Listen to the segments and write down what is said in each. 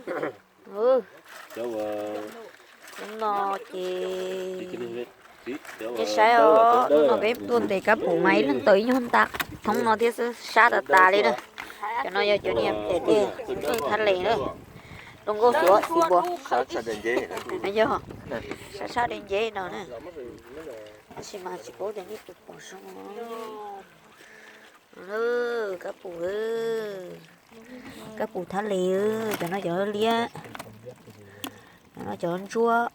Hnub no ces nej saib os, hnub no peb tuaj ntes kab pum mas ib leeg tau ib nyuag nta thoob no thiab xwb, sab tas tas li na. Cov no yog cov niag phem tej, qwj thab les na, zoo nkauj xuav xis npua. Yog sab sab dej nceb no na. Tab sis mas tsis paub tias nej puas pom zoo. Kab pum, kab pum thab les, cov no cov liab, cov no cov ntsuab,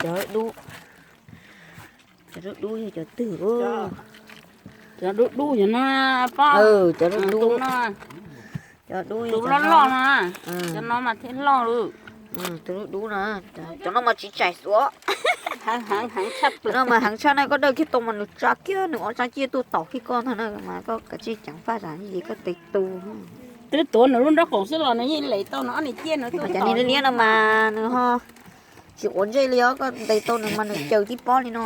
cov dub, cov dub dub yog cov twg? Cov dub dub yog no, cov dub dub, cov dub tus loj loj no, cov no mas thiaj loj lawm. Tus dub dub no, cov no mas tsis tsaim xuav. Cov no mas heev tshaj na, koj dawj kiag tau mas nws tsa kiag nws ob sab ciaj tuaj tom kiag koj ntag na, mas koj kav tsij ceev faj zam es koj tes tu. Twb tuav nws lub nraub qaum xwb los nws yeej les tau nws ob niag ciaj no. Cov niag liab no mas nws ho tsis quav ntsej li os, koj ntes tau nws mas nws caws tib pob li no.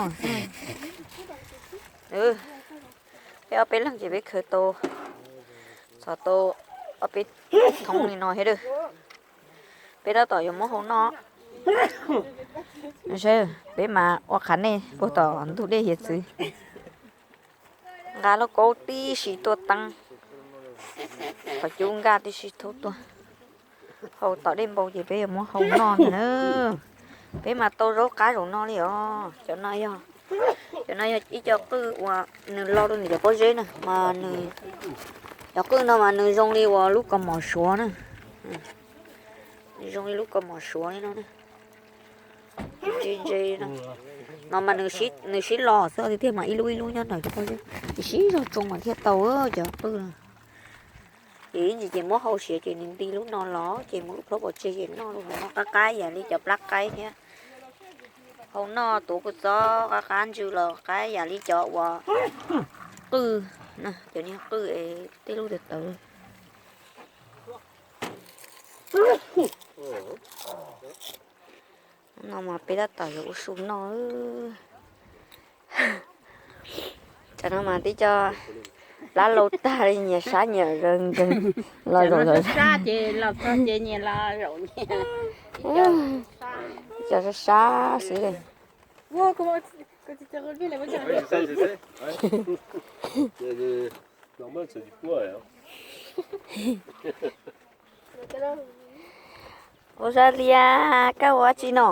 Peb ob peb leeg ces peb khaws tau, txhos tau ob peb thoob li no thiab. Peb tab tom yuav muab hau noj. Peb mas ua qhav nej puag tom ntug dej hiav txwv. Nqa lauj kaub tib si tuaj teeb, qhov cub nkaj tib si thub tuaj. Hau tom dej npau ces peb yuav muab hau noj ntag na. Peb mas tau zaub qab zaum no li os. Cov no yog, cov no yog ib co qwj uas nws lo rau nws cov pob zeb na, mas nws, cov qwj no mas nws zoo li uas lub kaus mom suav na. Nws zoo li lub kaus mom suav li no na. Ntse ntse no. No mas nws sib los xwb tiag tiag mas ib lub ib lub nyob ntawm cov pob zeb, ces sib zog tsoo mas thiaj tau cov qwj no. Ces ib ntsis ces muab hau siav ces nws nti lub no los ces mus lub plhaub pov tseg ces noj lub hauv no qab qab yam li cov plab qaib thiab. Hau noj tuav kua txob qab qab ntsw los qab yam li cov uas qwj, cov niag qwj es tej lub tawv tawv. No mas peb tab tom yuav ua su noj. Cov no mas tib co plab lau tag li nyias sab nyias nkees nkees los zaum zaum ces los txog ces nyias los zaum nyias. Cov sab sab xwb li. Ua Zaj Liab, koj ua dab tsi no?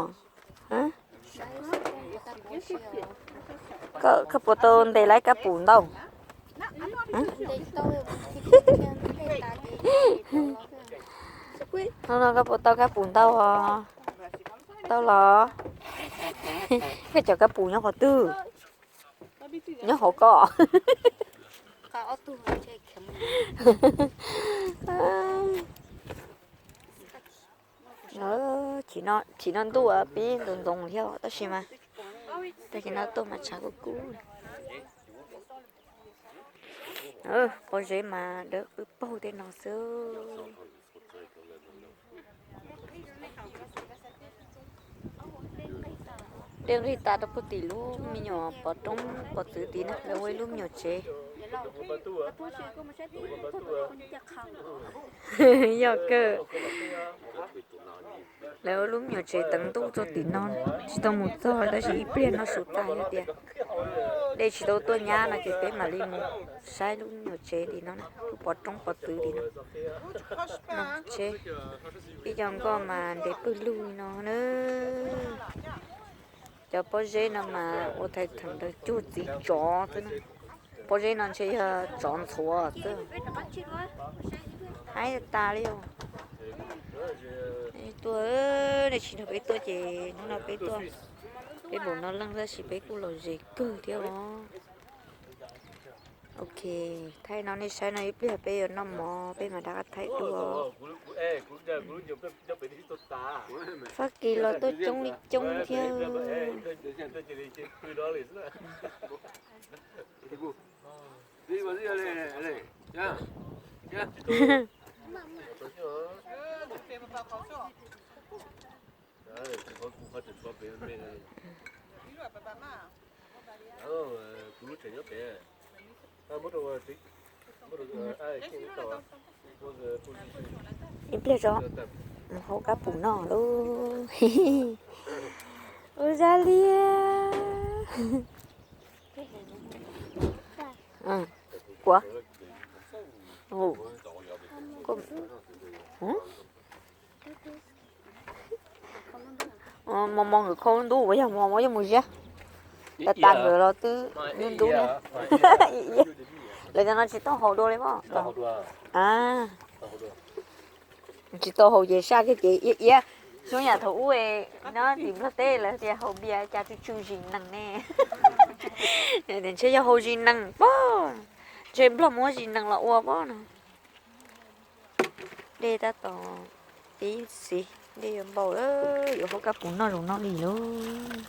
Koj puas tau ntes lawv kab pum ntau? Hnub no koj puas tau kab pum ntau os? Tau los? Koj cov kab pum nyob qhov twg? Nyob hauv koj. Chim no ntuj pib ntxoov ntxoov thiab tab sis mas, tab sis no tuaj mas tshav kub kub. Pob zeb mas dawb qwb paug tej no xwb. Dej nqig tas rau puag tim lub me nyuam pov roob pov txwv tid na, lawv ua ib lub me nyuam tsev. Yog kawg. Lawv ua lub me nyuam tsev teev ntuj txog tim no, tsis tau mus txog tab sis ib pliag no su tas hais tias dej tsis tau tuaj nyab no ces peb mam li mus saib lub me nyuam tsev tim no, lub pov roob pov txwv tim no. Tsev, ib co nkoj mas ntev pawg lug li no na. Cov pob zeb no mas ua thaiv theem ntawd cuag txiv tsov xwb na. Pob zeb no ntshe yog tsov ntxhuav xwb. Haib tas li os. Tuaj, nej tsis nrog peb tuaj ces hnub no peb tuaj, peb npaum no leej tab sis peb kuj lom zem kawg thiab os. Ok, thaij no nej saib no ib pliag peb yuav noj mov peb mam rov qab thaij dua. Fab Kis los tuaj coob li coob thiab. Ib pliag tso, hau kab pum noj lauj. Ua zaj liab. Kuv, mos mos nkawd khau ntub uas yog mos mos yuav mus ziab. Tas tas nkawd los twb ntub ntub ne. Lawv cov no tsis tau haus dua li mas. Tsis tau haus ces saj kiag ces iab iab. Xyov yam thaum ub no tim Nplog teb lawv tias haus npias cas tsw tsw zis nees ne. Ntshe yog haus zis nees pob. Ntshe Nplog muab zis nees los ua pob no. Dej tab tom tib si, dej yuav npau, yuav hau kab pum noj zoo no li lauj.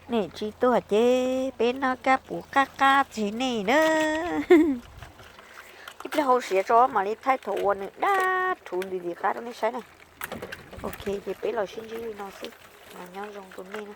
Nej tsis tuaj ces peb noj kab pum qab qab txij nej na. Ib pliag hau siav tso mam li thaij thaum uas nws daj rhuv nti nti qab rau nej saib na. Ok, ces peb los sib ntsib li no xwb. Nyob zoo rau nej na.